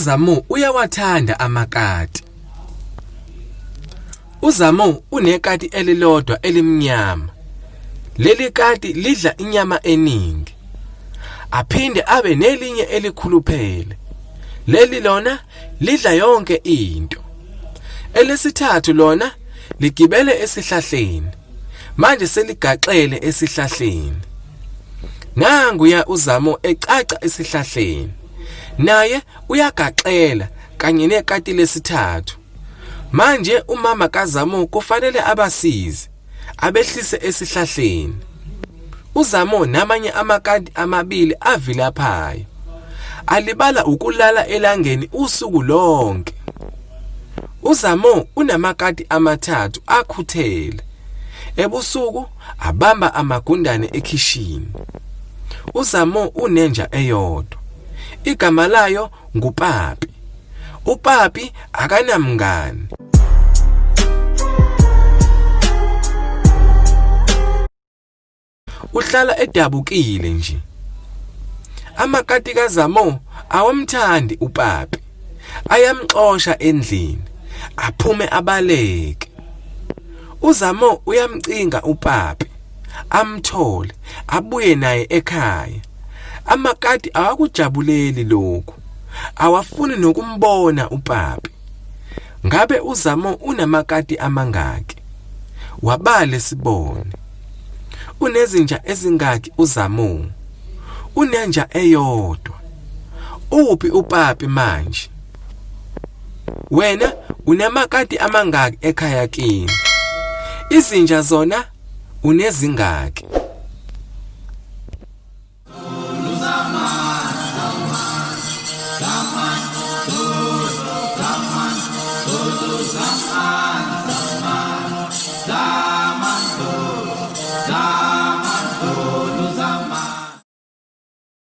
kaZamo uyawathanda amakati. UZamo unekati elilodwa elimnyama. Leli kati lidla inyama eningi. Aphinde abe nelinye elikhuluphele. Leli lona lidla yonke into. Elesithathu lona ligibele esihlahleni. Manje seligaxele esihlahleni. Nanguya uZamo ecaca esihlahleni. Naye uyagaxela kanye nekati lesithathu. Manje umama kaZamo kufanele abasize abehlise esihlahleni. UZamo namanye amakati amabili avilaphayo. Alibala ukulala elangeni usuku lonke. UZamo unamakati amathathu akhuthele. Ebusuku abamba amagundane ekhishini. UZamo unenja eyodwa. Igama layo nguPapi. UPapi akanamngani. Uhlala edabukile nje. Amakati kaZamo awamthandi uPapi. Ayamxosha endlini, aphume abaleke. UZamo uyamcinga uPapi, amthole, abuye naye ekhaya. Amakati awakujabuleli lokhu. Awafuni nokumbona uPapi. Ngabe uZamo unamakati amangaki? Wabale sibone. Unezinja ezingaki uZamo? Unenja eyodwa. Uphi uPapi manje? Wena unamakati amangaki ekhaya kini? Izinja zona unezingaki?